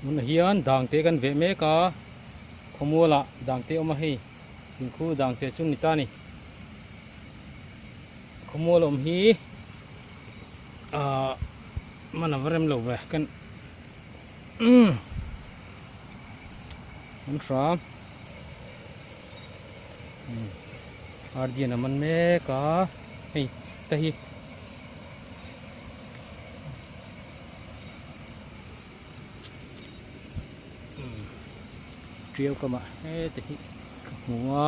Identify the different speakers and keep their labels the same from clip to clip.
Speaker 1: Tunah hian dangte kan veh mek a, khawmualah dangte a awm a hei thingkhu dangte chu ni ta a ni. Khawmual awm hi ahh man a va rem lo ve kan umm an hram umm ardian a man mek a hei te hi. Tiau kamah heti hi ka hmu a,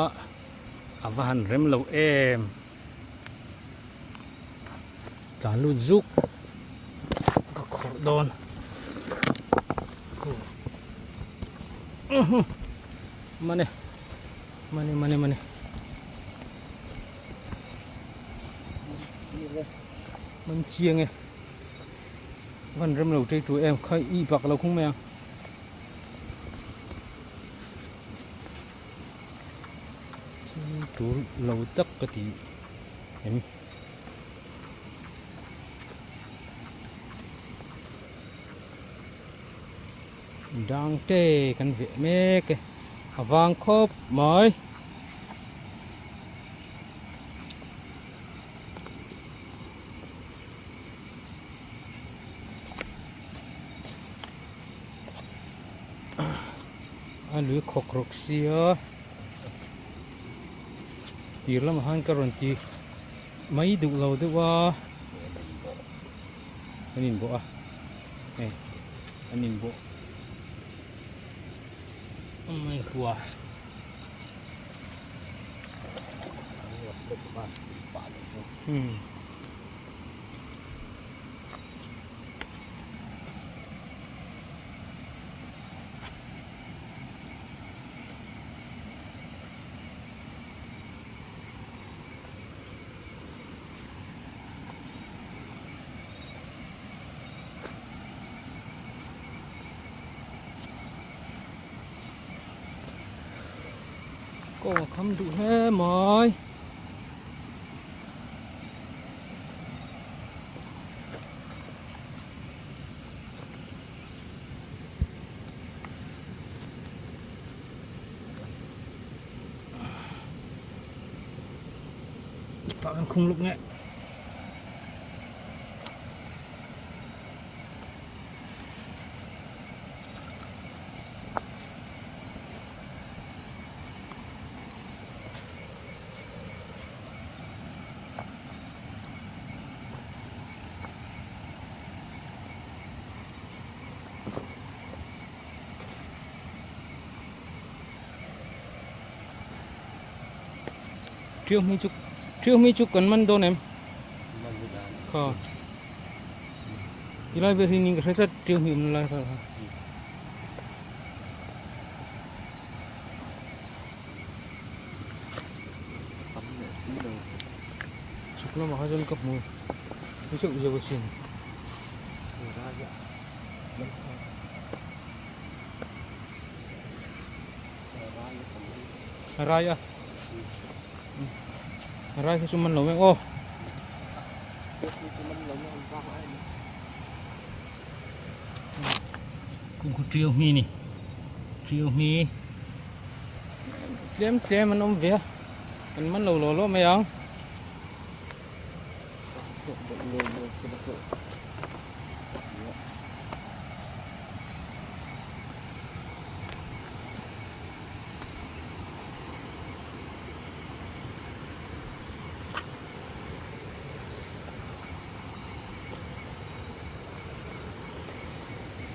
Speaker 1: a va han rem lo em. Tlan lut zuk ka khawrh dawn. Mane mane mane mane. Man chiang e. Van rem lo tei tur em kha i bak lo khung mai ang. Tur lo tak ka ti em. Dang te kan veh mek e a vang khawp mai. A lui khawk rawk sia tir lamah khan ka rawn ti mai duh lo deuh a an inbawh a hei an inbawh mai hua. Kawng a kham duh hle mai. Pah kan khung luk nge. Triau hmi chu triau hmi chu kan man dawn em? Kha. Tilai vel hi ning ka hre tlat triau hmi awmna lai kha. Chhuk lamah kha chuan ka hmu zeuh zeuh asin. A rai a a rai kha chu man lo mai aw. Kungkhu triau hmi ni triau hmi tlem tlem an awm ve a an man lo law law mai ang.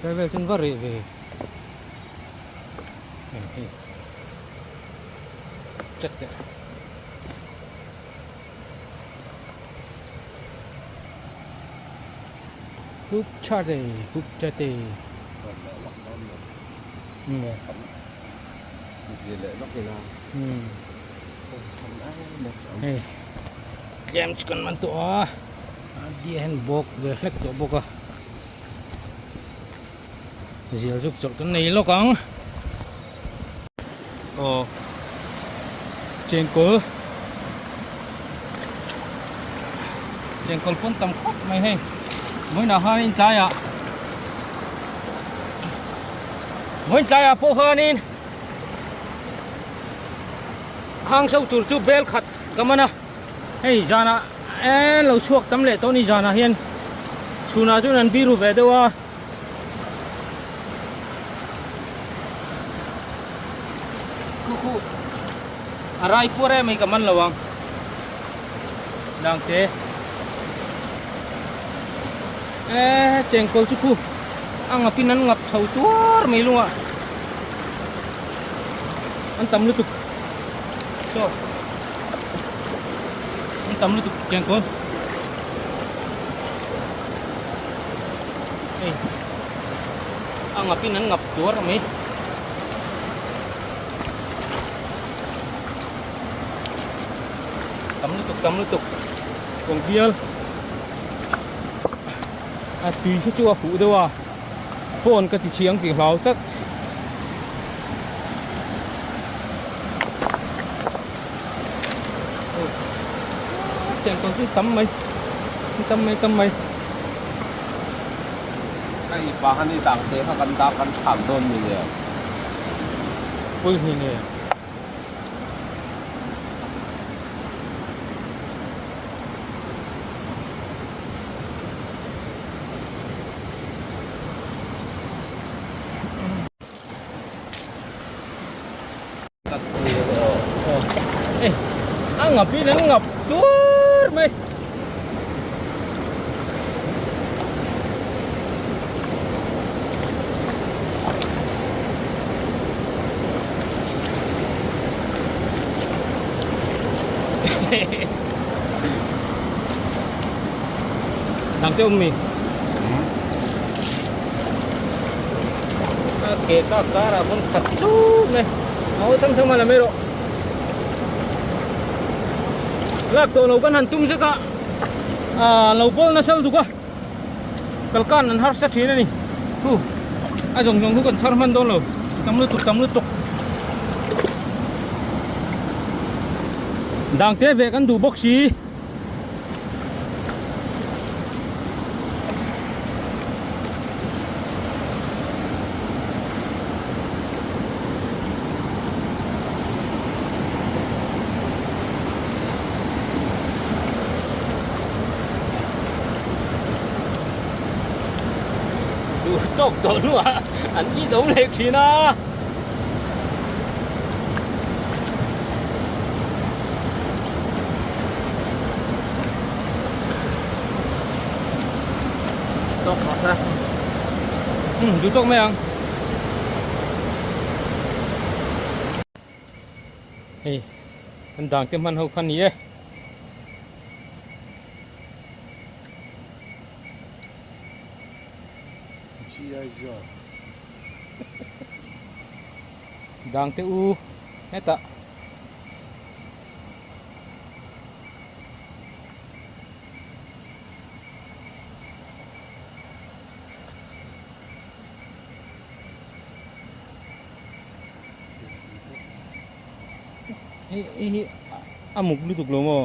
Speaker 1: Tlai vel chuan va reh ve hei hei chat teh hup cha te hup cha te hei tlem chu kan man tawh a a dia hian bawk ve hlek tawh bawk a zial zuk chawlh kan nei lawk ang aw chengkawl chengkawl pawn tam khawp mai hei vawiinah khan in tlaiah. Vawiin tlaiah pawh khanin hang so tur chu bel khat ka man a, hei zanah en lo chhuak tam leh tawh a ni zanah hian chhunah chuan an biru ve deuh a. Khu khu a rai puar em mai ka man lo ang dangte e chengkawl chu khu a ngap in an ngap chho tuar mai lungah an tam lutuk saw an tam lutuk chengkawl. Hei a ngap in an ngap tuar mai. Tam lutuk tam lutuk kawng bial a tui hi chu a huh deuh a phone ka ti chhiang tih hlau tlat. Tiang tawng chu tam mai tam mai tam mai.
Speaker 2: Ka i pa khan i dang te kha kan dah kan tham dawn mi le.
Speaker 1: Pui hni nge. A ngap in an ngap tuar mai. Dang te um mi. A ke ka kar ah pawn khat tuk mai. A aw cham cham a la mai rawh. Lak tawh lo kan han tum zet a. Ah lo bawl nasa lutuk a. Kalkan an harsa thin a ni. Khu a zawng zawng khu kan chhar hman dawn lo. Tam lutuk tam lutuk. Dang te ve kan duh bawk si. Duh tawk tawh hnuah an ti zo leh thin a.
Speaker 2: Tawk tawh se.
Speaker 1: Umm duh tawk mai ang. Hei kan dang te hman ho kha ni e. Dang te u hetah. Hei hei hi a muk lutuk lo maw?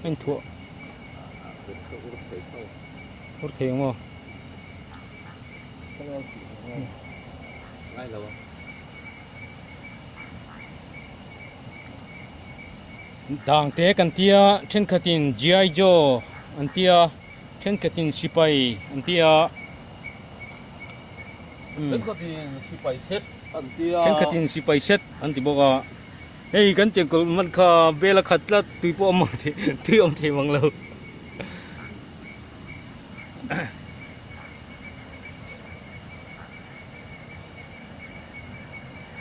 Speaker 1: A inthuah ur thei ang maw? Dang te kan tia thenkhatin G.I. Joe an tia thenkhatin sipai an tia.
Speaker 2: Thenkhatin sipai set an tia.
Speaker 1: Thenkhatin sipai set an ti bawk a. Hei kan chengkawl man kha bel a khat tlat tui pawh a awm thei tui a awm thei mang lo.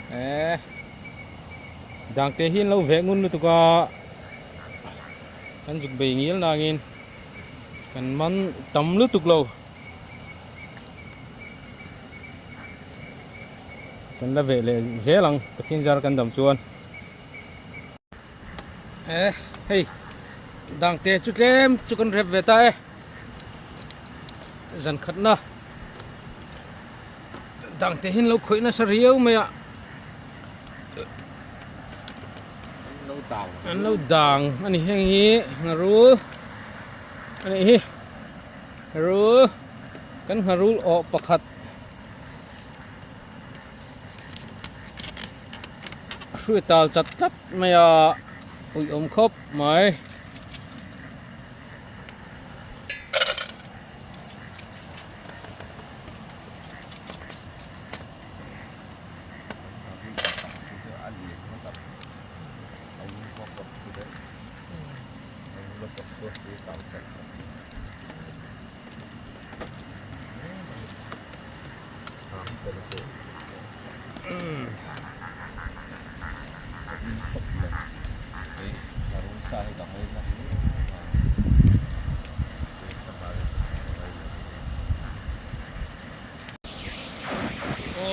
Speaker 1: Eh dang te hi an lo veh ngun lutuk a kan zuk bei ngil nangin kan man tam lutuk lo kan la veh leh zel ang Pathian zar kan dam chuan eh hei dang te chu tlem chu kan rep ve ta e zan khatna dang te hian lo khawih nasa riau mai a an lo dang a ni heng hi ngharul a nih hi ngharul kan ngharul awh pakhat. hrui tal chat tlat mai a uih awm khawp mai.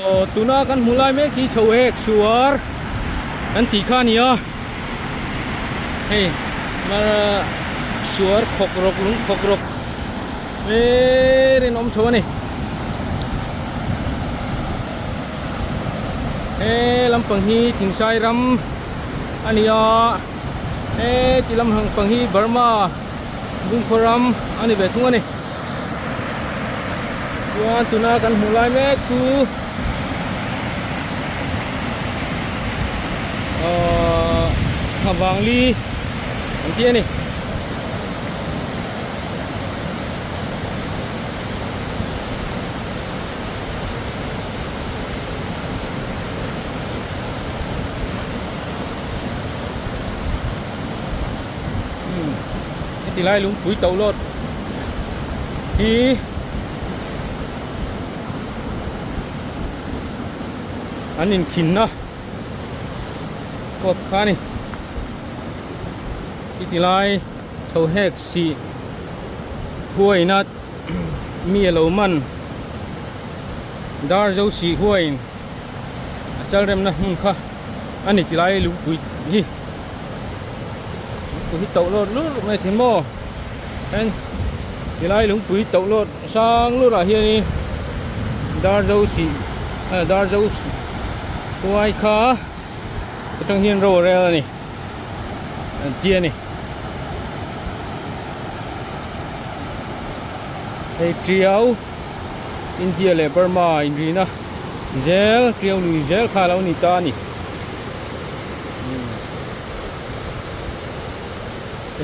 Speaker 1: Aw tuna kan hmuh lai mek hi chho hek suar kan tih kha a ni a hei suar khawk rawk lung khawk rawk hlir in awm chho a ni he lampang hi thingsai ram a ni a he ti lampang hi Burma bungkhaw ram a ni ve thung a ni. Chuan tuna kan hmuh lai mek chu ahh Nghavangli an tih a ni. Heti lai lungpui to lawt hi an inkhinna kawt kha a ni heti lai chho hek sih huaina mi a lo man dar zo sih huain a chal remna hmun kha a ni ti lai lungpui hi. Lungpui hi toh lawt lur mai thei maw en tilai lungpui toh lawt sang lurah hianin Darzo sih ah Darzo huai kha atang hian ro a rel a ni an ti a ni hei Tiau India leh Burma inrina zel Tiau lui zel kha a lo ni ta a ni.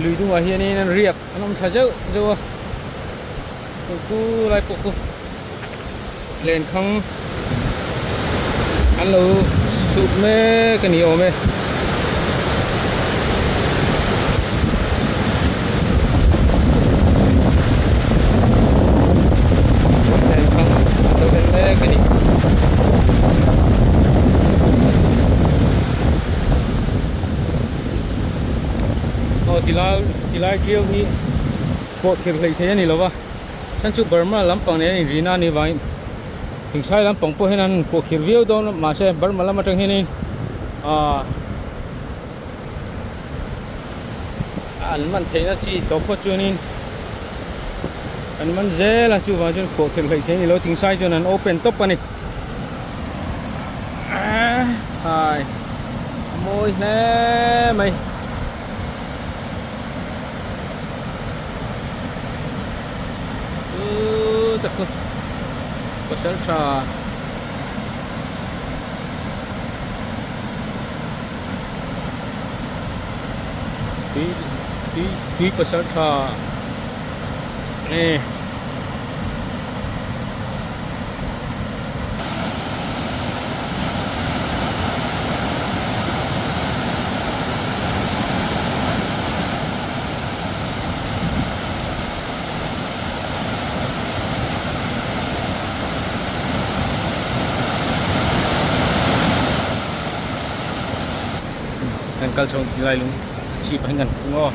Speaker 1: Lui dungah hianin an riak an awm thla zeuh zeuh a chu lai pawh chu lenkhang an lo suh mek a ni awm e. Lenkhang an lo en mek a ni. Aw tilai tilai tiau hi pawh thir hlei thei a ni lo va chhan chu Burma lampang nen a inrina a nih vangin thingchhai lampang pawh hian an pawh khir viau dawn a mahse Burma lam atang hianin ahh an man theihna chi tawp phawt chuanin an man zel a chuvang chuan pawh khir hlei thei a ni lo thingsai chuan an open tawp a ni. Hai a mawi hle mai. Chu tak chu pasal tha tui tui tui pasal tha nge. Kan kal chho lai lung chhip ah hian kan hmu aw.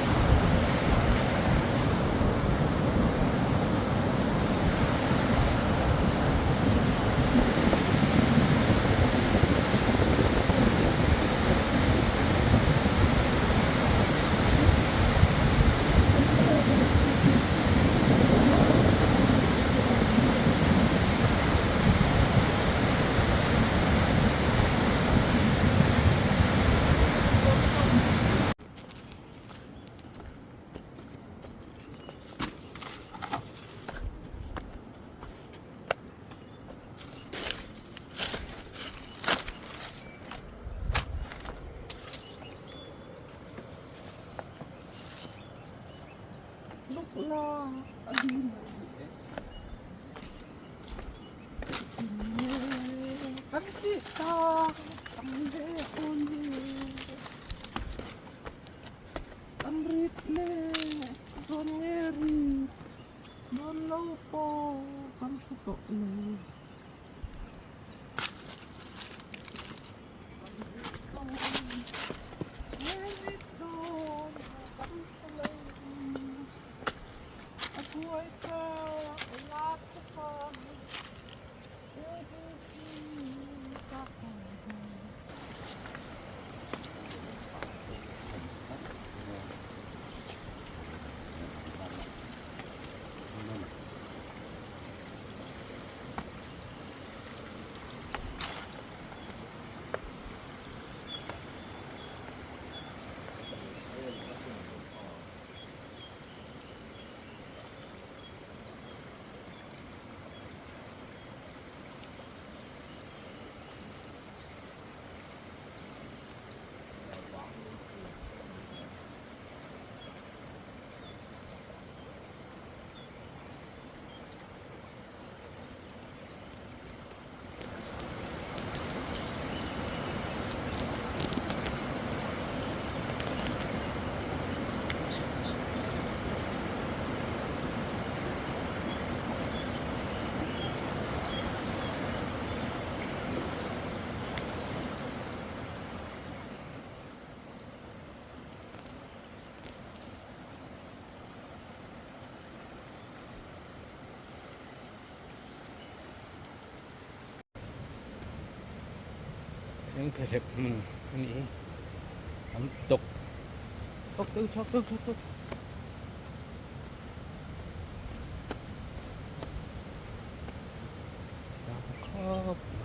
Speaker 1: Engkhelep hmun a nih hi an tawk tawk deuh chhak deuh chhak deuh. Khawp mai.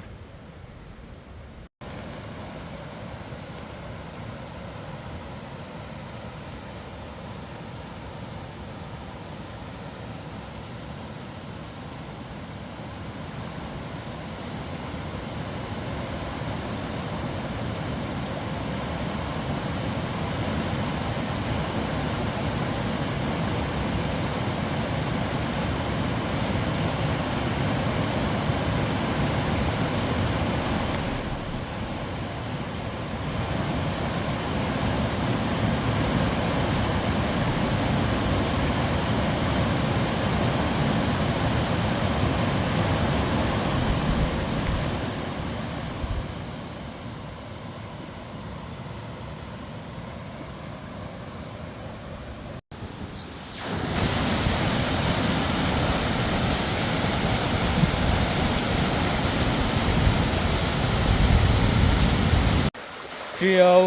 Speaker 1: Triau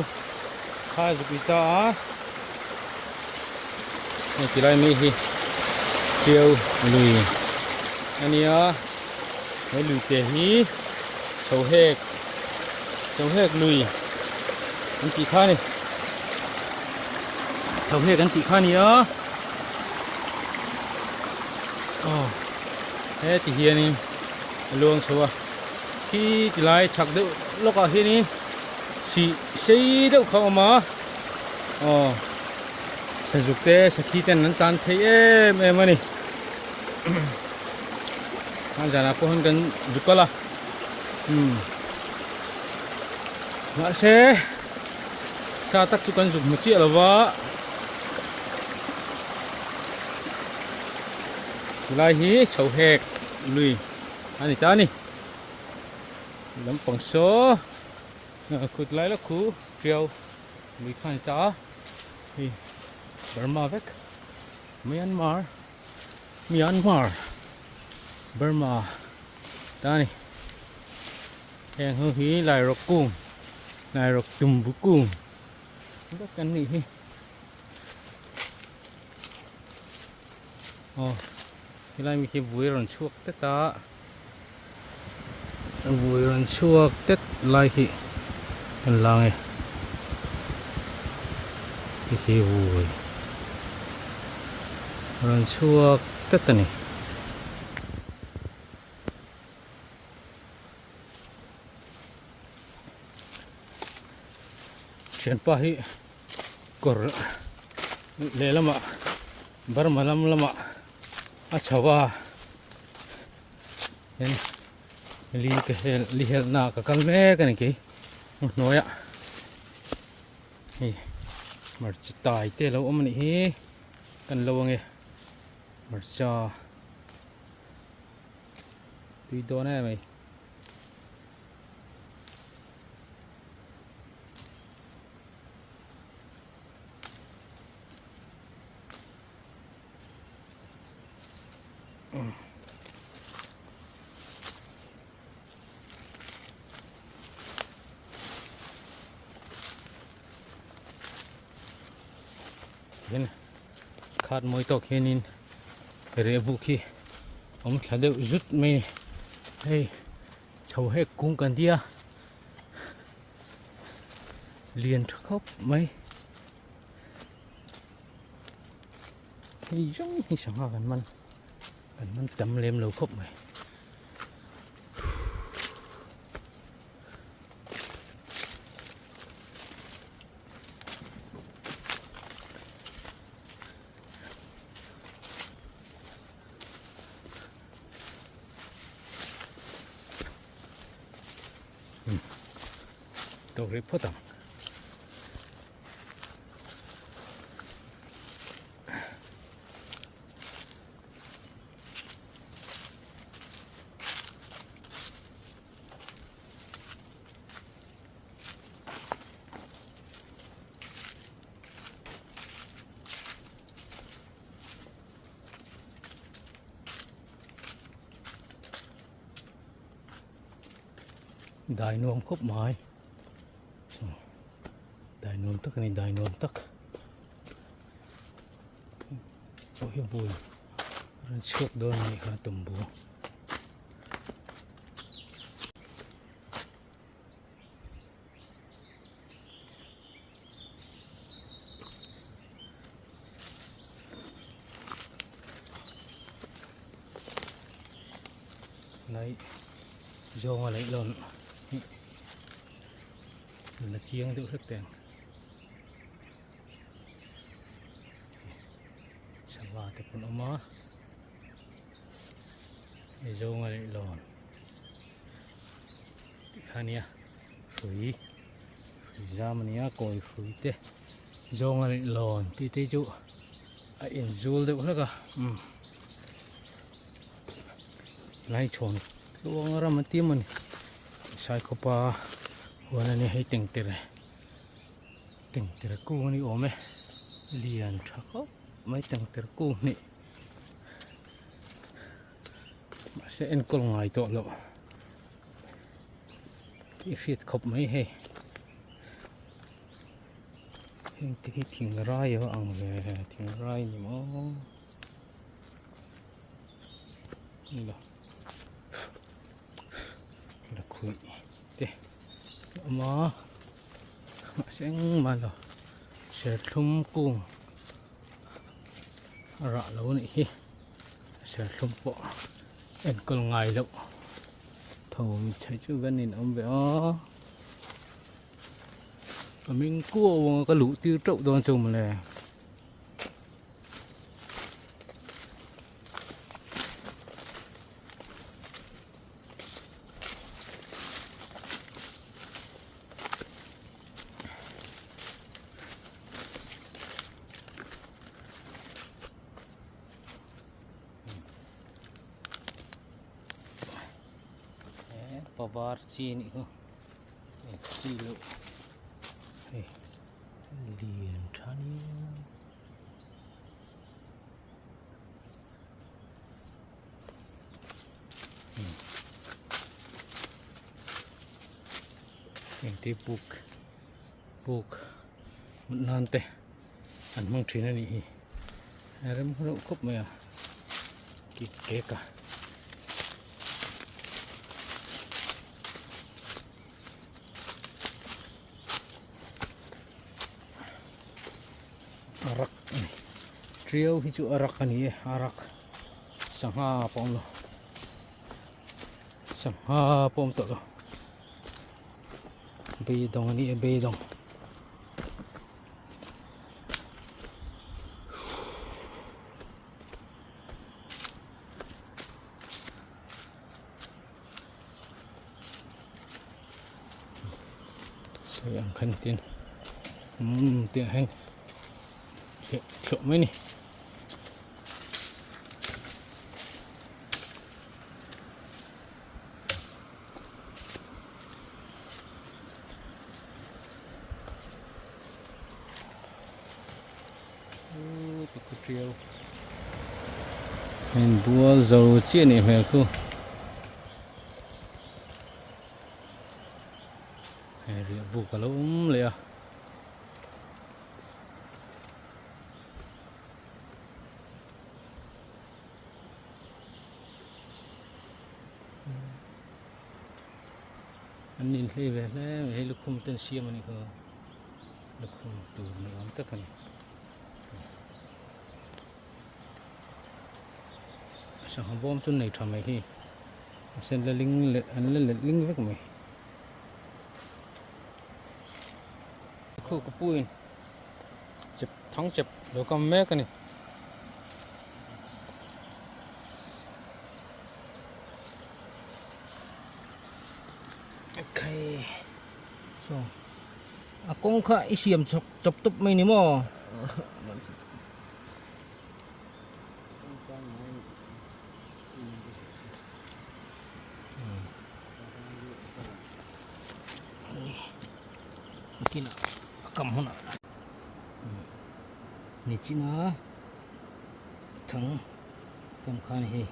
Speaker 1: kha zuk i ta a hei ti lai mai hi Triau lui a nia he lui te hi chho hek chho hek lui an tih kha a ni chho hek an tih kha a ni a aw heti hianin a luang chho a khi ti lai chhak deuh lawkah hianin sih sei deuh kha a awm a aw sazuk te sakhi ten an tan thei em em a ni a zanah pawh hian kan zu kal a umm mahse sa tak chu kan zuk hmu chiah lo va tilai hi chho hek lui a ni ta a ni lampang saw khut lai la khu tiau lui kha a ni ta a hei Burma vek Myanmar. Myanmar Burma ta ni heng ho hi Lairawk kung Lairawk tumbu kung vek an nih hi aw helai mi khi vui rawn chhuak tet a vui rawn chhuak tet lai khi kan la nge hei hi vui rawn chhuak tet a ni. Thianpa hi kawr lehlamah Burma lam lamah. a chho a hian li ka hel li helna ka kal mek a ni kei hnuaiah hei hmarcha tai te alo awm a nih hi kan lo ange hmarcha tui dawn em mai. Hian khat mawi tawk hianin reh buk hi awm thla deuh zut mai a ni hei chho hek kung kan tia lian tha khawp mai. Hei zawng hi sangha kan man kan man tam lem lo khawp mai. Tawk rih phawt ang. Dai nuam khawp mai. Dai nuam tak a ni dai nuam tak pawh hi bul rawn chhuak dawn a nih kha tumbu. Lai zawnga leihlawn hi. La chiang deuh hlek teng sava te pawn awm a hei zawnga leh lawn tikha nia hrui hrui zam ania kawi hrui te zawnga leh lawn tih te chu a inzul deuh hlek a umm laichhawn tluang ram an ti emawni. Saikhawpa huan a ni hei tengtere tengtere kung a ni awm e lian tha khawp mai tengtere kung hnih mahse enkawl ngai tawh loh tih hriat khawp mai hei heng te hi thing rai a ang ve thing rai ni maw. Lakhuih te a awm a mahse engmah lo serthlum kung a rah lo a nih hi serthlum pawh enkawl ngai loh tho chhe chu kan in awm ve a ka ming kuau anga ka luh tir teuh dawn chu mawle. Pavar chi a nih chu chi loh hei lian tha nia. Engte puk puk mut nan te an hmang thin a nih hi a rem reuh khawp mai a kik kek a. Arak a ni tiau hi chu arak a ni e arak sangha pawh awm lo sangha pawh awm tawh lo beidawng a ni e beidawng. Hei ang khan tin umm tiang hian thleh thluah mai a ni. Bual zo chiah a nih hmel khu hei riah buk a lo awm leh a. An inhlei ve hle mai hei lukhum te an siam a nih kha lukhum tur ni awm tak a ni sangha bawm chu nei tha mai hi a sen la ling leh an la let ling vek mai khu ka pu in chep thang chep lo kam mek a ni. Okay. So, a kawng kha i siam chawp chawp tawp mai ni maw? Nakinah a kam hunah nichina thang kam khan hei.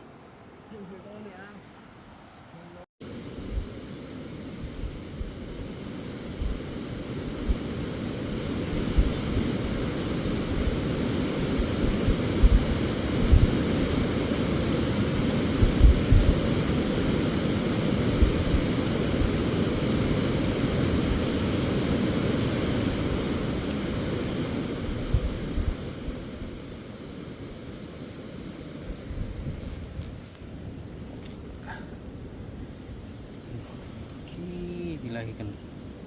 Speaker 1: Khi ti lai hi kan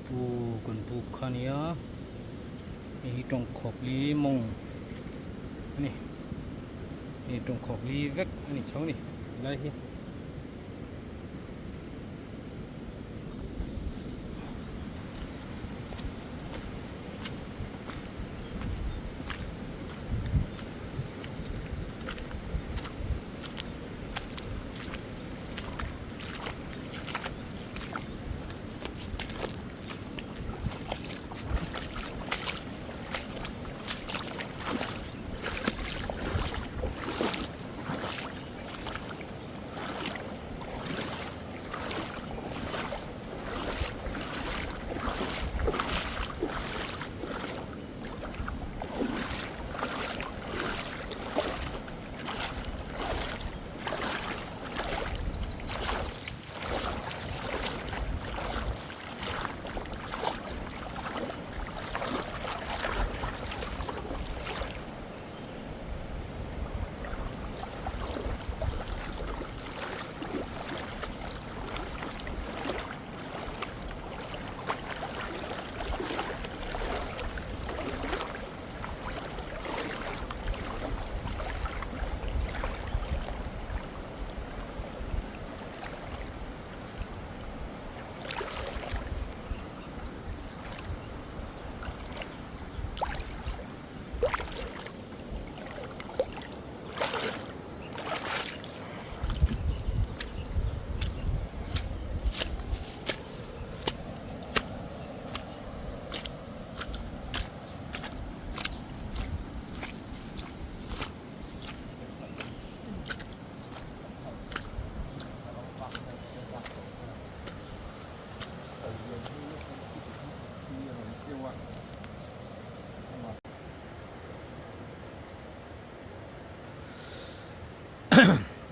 Speaker 1: pu kan buk kha nia hei hi tawngkhawk li mawng a ni hei tawngkhawk li vek a ni chho a ni ti lai hi.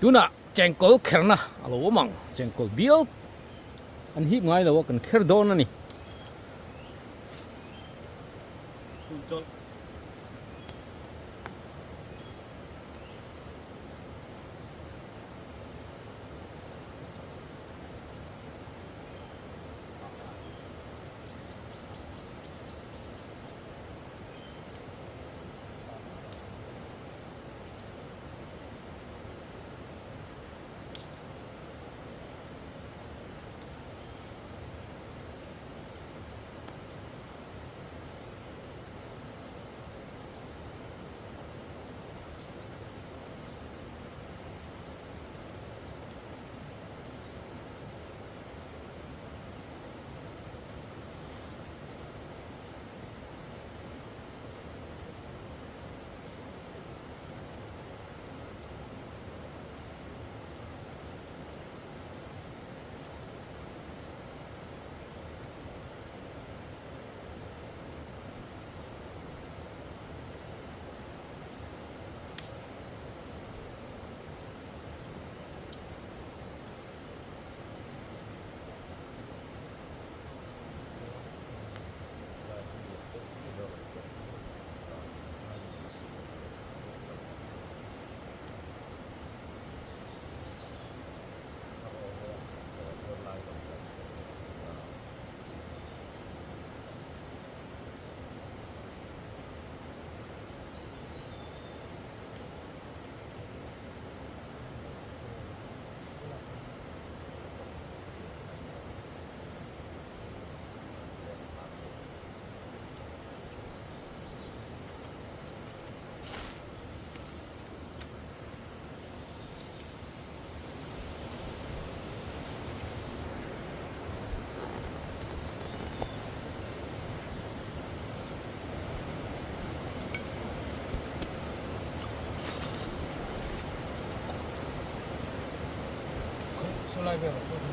Speaker 1: Tunah chengkawl kherna a lo awm ang, chengkawl bial an hip ngai lo a kan kher dawn a ni. vel a chu ni.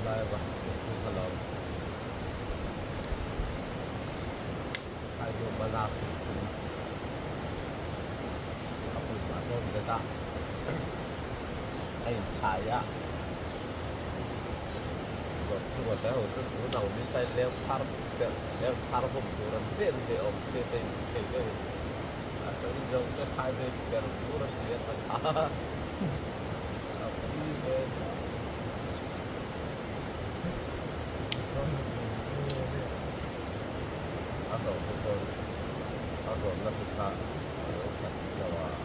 Speaker 2: Lai va chu ka lawm. Ai du bala a pui ma dawn zet a a inthai a Ruat te ho chu tun ang missile leng phar ber leng phar hum tur an vel ve awm se te in thei deuh in a sawi zo te khai ve ber tur an ti a tha a pui ve A zawh te chuan a zawnna te kha a lo khat lo a.